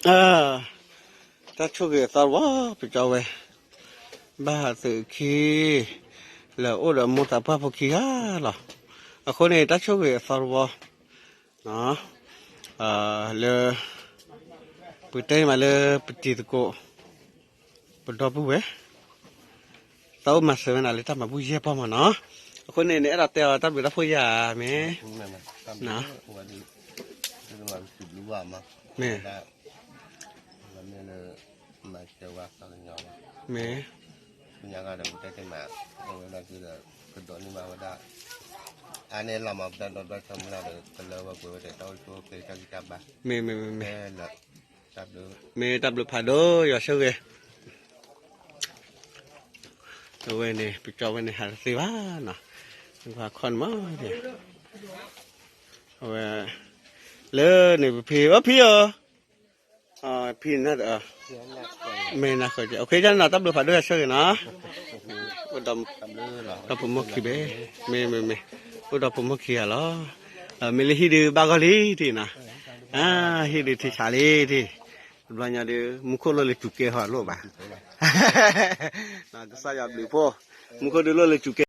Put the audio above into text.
တၢ်ဆိၣ်ဂ့ၤအသီတဝီ ပကၠီဝဲ ဘၣ်ဟးသုးအခံ လၢအိၣ်ဒီးမိၢ်သးပှၢ်ဖိခံဂၤလီၤ. အဃိန့ၣ် တၢ်ဆိၣ်ဂ့ၤအသီတဝီ လၢ ပတဲမးလၢပတံၤသကိး ပဒီပုၢ်ဝဲၢ် သးအိၣ်မၤစၢၤဝဲနၤလၢတၢ်မၤဘူၣ်ယဲၢ်ပီၢ်မးနီၤ. အဃိန့ၣ် နအဲၣ်ဒိးတဲအီၤတၢ်ဘျုးတၢ်ဖှိၣ်ယၤမ့ၢ် မ့ၢ် မ့ၢ် မ့ၢ် မ့ၢ် တၢ်ဘျုးဖးဒိၣ် ယွၤဆိၣ်ဂ့ၤ အဝဲန့ၣ် ပကၠီဝဲန့ၣ် ဟးတသ့ဘၣ်နီၤ, ပှၤခီန့ၣ်မး, အဝဲ လၢန့ၣ်ပဖံ အဖံဧၢ, ဖံ မ့ၢ်နဃၢၤ တၢ်ဘျုးဖးဒိၣ် ယွၤဆိၣ်ဂ့ၤနီၤ, အိၣ်ဒီးဖိမုၣ်ခံဘ့ၣ်, မ့ၢ် မ့ၢ် မ့ၢ် အိၣ်ဒီးဖိမုၣ်ခံဂၤလီၤ, မ့ၢ်လၢဟံၣ်ဒုးဘၣ်ဂီၢ်လံတ့ၢ်နီၤ, ဟံၣ်ဒုးထံဆးလံတ့ၢ်, တဘျီညါဒုး မူခိၣ်လိၣ်လၢစူၤကဲဟီလိၣ်ဘၣ်, ကစၢ်ယွၤဘျုးဖှိၣ်, မူခိၣ်ဒုးလိၣ်လၢစူၤကဲ